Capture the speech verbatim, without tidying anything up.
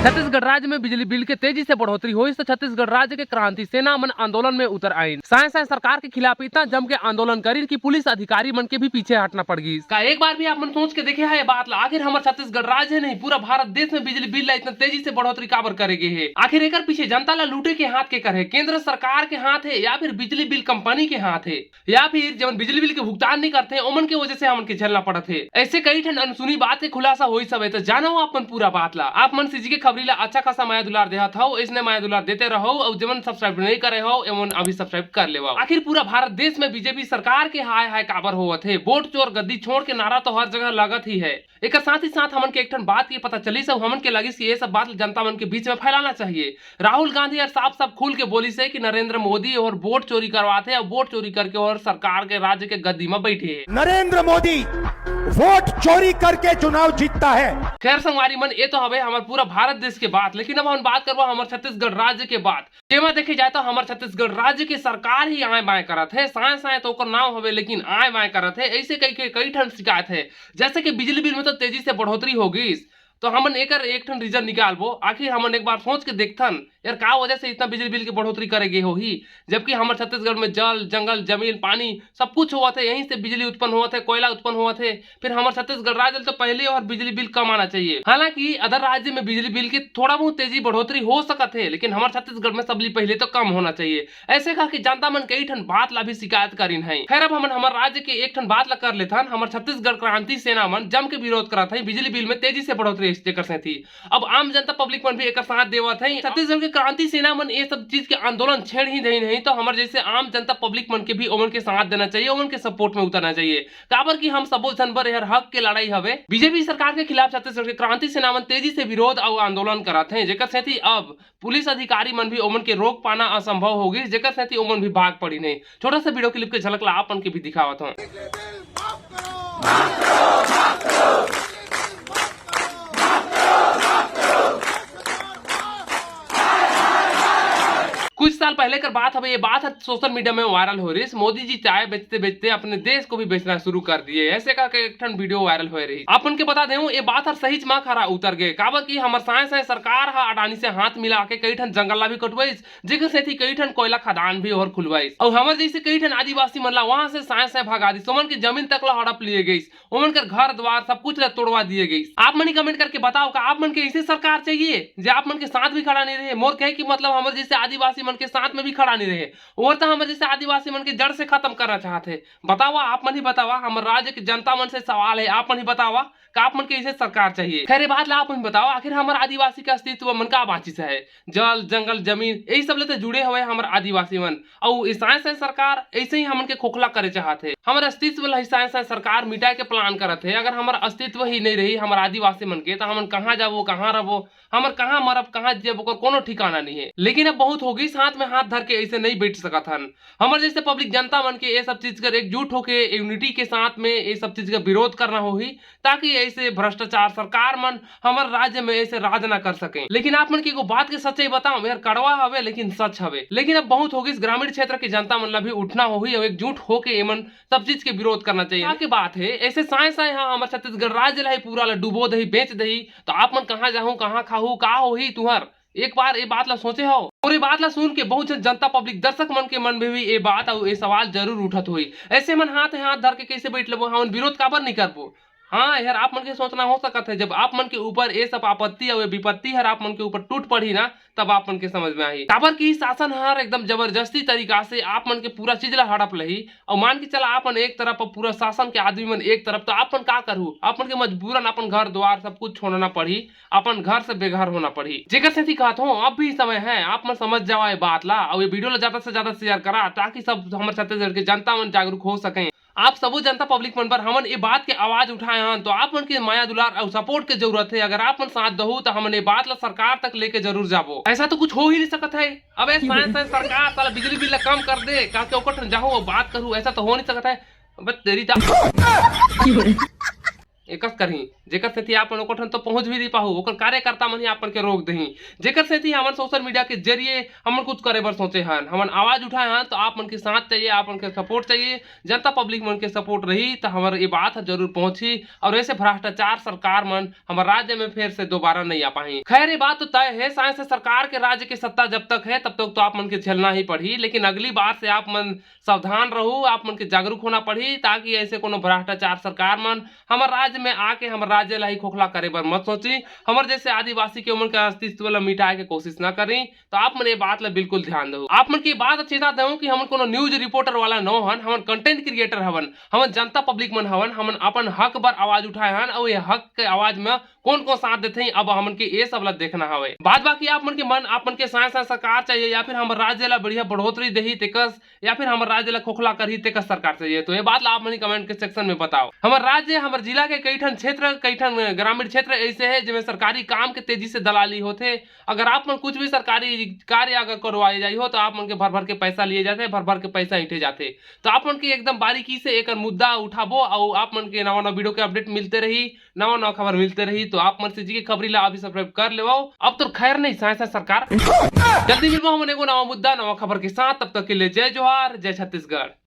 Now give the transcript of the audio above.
छत्तीसगढ़ राज्य में बिजली बिल के तेजी से बढ़ोतरी होइस, तो छत्तीसगढ़ राज्य के क्रांति सेना मन आंदोलन में उतर आइन। साय साय सरकार के खिलाफ इतना जम के आंदोलन करिन कि पुलिस अधिकारी मन के भी पीछे हटना पड़ गइस। का एक बार भी आप मन सोच के देखे हैं ये बात ला? आखिर हमर छत्तीसगढ़ राज्य नहीं, पूरा भारत देश में बिजली बिल ला इतना तेजी से बढ़ोतरी काबर करे गे हे? आखिर एकर पीछे जनता ला लूटे के हाथ केकर हे? केंद्र सरकार के हाथ हे या फिर बिजली बिल कंपनी के हाथ हे? या फिर जेमन बिजली बिल के भुगतान नहीं करते, ओमन के वजह से हमन के झेलना पड़त हे? ऐसे कई ठन अनसुनी बात के खुलासा होइस हवे, तो जानव अपन पूरा बात ला। आप मन सीजी के खबरी ला अच्छा खासा माया दुलार देहत हव, इसने माया दुलार देते रहव, अउ जेमन subscribe नहीं करे हव, एमन अभी subscribe कर लेवव। आखिर पूरा भारत देश में बीजेपी सरकार के हाय हाय काबर होवत हे? वोट चोर गद्दी छोड़ के नारा तो हर जगह लगत ही है। एकर साथ ही साथ हमन के एक ठन बात के पता चलिस, अउ हमन के लगिस कि ये सब बात जनता मन के बीच में फैलाना चाहिए। राहुल गांधी यार साफ साफ खुल के बोलिस हे कि नरेंद्र मोदी और वोट चोरी करवात हे, और वोट चोरी करके और सरकार के राज्य के गद्दी में बैठे हे। नरेंद्र मोदी वोट चोरी करके चुनाव जीतता है। खैर संगवारी मन, ये तो हवे हमर पूरा भारत देश के बात, लेकिन अब हम बात करबो हमर छत्तीसगढ़ राज्य के बात। जेमा देखे जाए तो हमर छत्तीसगढ़ राज्य के सरकार ही आय बाय करत हे, साय साय तो ओकर नाव हवे, लेकिन आय बाय करत हे। ऐसे कई के कई ठन शिकायत हे, जैसे कि बिजली बिल में तो तेजी से बढ़ोतरी हो गइस, तो हमन एकर एक ठन reason निकालबो। आखिर हमन एक बार सोच के देखथन यार, का वजह से इतना बिजली बिल के बढ़ोतरी करे गे होही, जबकि हमर छत्तीसगढ़ में जल, जंगल, जमीन, पानी सब कुछ होवत हे, यहीं से बिजली उत्पन्न होवत हे, कोयला उत्पन्न होवत हे। फिर हमर छत्तीसगढ़ राज्य ल तो पहले और बिजली बिल कम आना चाहिए। हालांकि other राज्य में बिजली बिल के थोड़ा बहुत तेजी बढ़ोतरी हो सकत हे, लेकिन हमर छत्तीसगढ़ में सबले पहले तो कम होना चाहिए। ऐसे कह के जनता मन कई ठन बात ला भी शिकायत करिन है। खैर, अब हमन हमर राज्य के एक ठन बात ला कर लेथन। हमर छत्तीसगढ़ क्रांति सेना मन जम के विरोध करत है बिजली बिल में तेजी से बढ़ोतरी, जेकर सेती अब आम जनता public मन भी एकर साथ देवत है। छत्तीसगढ़ के क्रांति सेना मन ये सब चीज के आंदोलन छेड़ ही देही नहीं, तो हमर जैसे आम जनता public मन के भी ओमन के साथ देना चाहिए, ओमन के support में उतरना चाहिए। काबर कि हम सबो झन बर एहर हक के लड़ाई हवे। बीजेपी सरकार के खिलाफ छत्तीसगढ़ के क्रांति सेना मन तेजी से विरोध अउ आंदोलन करत हैं, जेकर सेती अब पुलिस अधिकारी मन भी ओमन के रोक पाना असंभव हो गइस, जेकर सेती ओमन भी भाग पड़िन हे। छोटा सा video clip के झलक ला आप मन के भी दिखावत हूँ। कुछ साल पहले कर बात हवे, ये बात ह social media में viral हो रहिस। मोदी जी चाय बेचते बेचते अपने देश को भी बेचना शुरू कर दिए, ऐसे करके एक ठन video viral होए रहिस। आप मन के बता देहूं, ये बात हर सहीच म खरा उतर गे, काबर कि हमर साय साय सरकार ह अडानी से हाथ मिला के कई ठन जंगल ला भी कटवाइस, जेकर सेती कई ठन कोयला खदान भी और खुलवाइस। अउ हमर जैसे कई ठन आदिवासी मन ला वहां से साय साय भगा दिस, ओमन के जमीन तक ला हड़प लिए गइस, ओमन कर घर द्वार सब कुछ ला तोड़वा दिए गइस। आप मन ही comment करके बताओ, का आप मन के ऐसे सरकार चाहिए जे आप मन के साथ भी खड़ा नहीं रहे? मोर कहे कि मतलब हमर जैसे आदिवासी मन के साथ में भी खड़ा नहीं रहे, और तो हमर जैसे आदिवासी मन के जड़ से खत्म करना चाहत हे। बतावा, आप मन ही बतावा, हमर राज्य के जनता मन से सवाल है, आप मन ही बतावा, का आप मन के ऐसे सरकार चाहिए? खैर, ये बात ला आप मन बतावा, आखिर हमर आदिवासी के अस्तित्व मन का बांचिस है? जल, जंगल, जमीन, यही सब ले तो जुड़े हुए हमर आदिवासी मन। अउ ई साय साय सरकार ऐसे ही हमन के खोखला करे चाहत हे। हमर अस्तित्व ला ही साय साय सरकार मिटाए के plan करत हे। अगर हमर अस्तित्व ही नहीं रही हमर आदिवासी मन के, तो हमन कहाँ जाबो, कहाँ रहबो, हमर कहाँ मरब, कहाँ जियब, ओकर कोनो ठिकाना नहीं है। लेकिन अब बहुत हो गइस, हाथ में हाथ धर के ऐसे नहीं बैठ सकत हन। हमर जैसे public जनता मन के ये सब चीज कर एकजुट होके unity के साथ में ये सब चीज का विरोध करना होही, ताकि ऐसे भ्रष्टाचार सरकार मन हमर राज्य में ऐसे राज ना कर सके। लेकिन आप मन के एगो बात के सच्चाई बताऊं, यार कड़वा हवे लेकिन सच हवे। लेकिन अब बहुत हो गइस, ग्रामीण क्षेत्र के जनता मन ला भी उठना होही और एकजुट होके एमन सब चीज के विरोध करना चाहिए। का के बात है, ऐसे साय साय हाँ हमर छत्तीसगढ़ राज्य ला ही पूरा ला डुबो दही, बेच दही, तो आप मन कहाँ जाहू, कहाँ खाहू, का होही तुहर? एक बार ये बात ला सोचे हो? और ये बात ला सुन के बहुत जन जनता public दर्शक मन के मन में भी ये बात और ये सवाल जरूर उठत होही। ऐसे मन हाथ हाथ धर के कैसे बैठ लेबो, हमन विरोध काबर नहीं करबो? हाँ, यार आप मन के सोचना हो सकत है, जब आप मन के ऊपर ये सब आपत्ति और ये विपत्ति हर आप मन के ऊपर टूट पड़ी ना, तब आप मन के समझ में आही। काबर कि शासन हर एकदम जबरदस्ती तरीका से आप मन के पूरा चीज ला हड़प लही। और मान के चला, आप मन एक तरफ और पूरा शासन के आदमी मन एक तरफ, तो आप मन का करहू? आप मन के मजबूरन अपन घर द्वार सब कुछ छोड़ना पड़ी, अपन घर से बेघर होना पड़ी। जेकर सेती कहत हूँ, अब भी समय है, आप मन समझ जावा ये बात ला, और ये video ला ज्यादा से ज्यादा share करा, ताकि सब हमर छत्तीसगढ़ के जनता मन जागरूक हो सके। आप सबो जनता public मन बर हमन ये बात के आवाज उठाए हन, तो आप मन के माया दुलार और support के जरूरत है। अगर आप मन साथ दहू, तो हमन ये बात ला सरकार तक लेके जरूर जाबो। ऐसा तो कुछ हो ही नहीं सकत है। अबे साय साय सरकार, साला बिजली बिल ला कम कर दे, काके ओकर ठन जाहू और बात करू, ऐसा तो हो नहीं सकत है। अबे तेरी दा- एकस करही, जेकर सेती आप मन ओकर ठन तो पहुंच भी नहीं पाहू, ओकर कार्यकर्ता मन ही आप मन के रोक देही। जेकर सेती हमन सोशल मीडिया के जरिए हमन कुछ करे बर सोचे हन, हमन आवाज उठाए हन, तो आप मन के साथ चाहिए, आप मन के सपोर्ट चाहिए। जनता पब्लिक मन के सपोर्ट रही, तो हमर ये बात ह जरूर पहुंची और ऐसे भ्रष्टाचार सरकार मन हमर राज्य में फिर से दोबारा नहीं आ पाही। खैर, ये बात तो तय है, सांय सांय सरकार के राज्य के सत्ता जब तक है, तब तक तो आप मन के झेलना ही पड़ही, लेकिन अगली बार से आप मन सावधान रहू, आप मन के जागरूक होना पड़ही, ताकि ऐसे कोनो भ्रष्टाचार सरकार मन हमर राज्य में आके हमर राज्य ला ही खोखला करे बर मत सोची। हमर जैसे आदिवासी के ओमन के अस्तित्व ला मिटाए के कोशिश ना करी। तो आप मन ये बात ला बिल्कुल ध्यान दो। आप मन के बात चेता दो कि हमन कोनो न्यूज रिपोर्टर वाला नो हन, हमन कंटेंट क्रिएटर हवन, हमन जनता पब्लिक मन हवन, हमन अपन हक बर आवाज उठाए हन और ये हक के आवाज में कौन कौन साथ देथे, अब हमन के ये सब ला देखना हवे। बाद बाकी आप मन के मन, आप मन के सांय सांय सरकार चाहिए या फिर हमर राज्य ला बढ़िया बढ़ोतरी देही तेकस, या फिर हमर राज्य ला खोखला करही तेकस सरकार चाहिए, तो ये बात ला आप मन कमेंट के सेक्शन में बताओ। हमर राज्य, हमर जिला के कई ठन क्षेत्र, कई ठन ग्रामीण क्षेत्र ऐसे है जिसमें सरकारी काम के तेजी से दलाली होथे। अगर आप मन कुछ भी सरकारी कार्य अगर करवाए जाई हो, तो आप मन के भर भर के पैसा लिए जाथे, भर भर के पैसा ईंटे जाथे। तो आप मन के एकदम बारीकी से एकर मुद्दा उठाबो और आप मन के नवा नवा वीडियो के अपडेट मिलते रही, नवा नवा खबर मिलते रही। तो आप मन से जी के खबरी ला अभी सब्सक्राइब कर लेवो। अब तो खैर नहीं, सांय सांय सरकार। जल्दी मिलबो हमन एगो नवा मुद्दा, नवा खबर के साथ। तब तक के लिए जय जोहार, जय छत्तीसगढ़।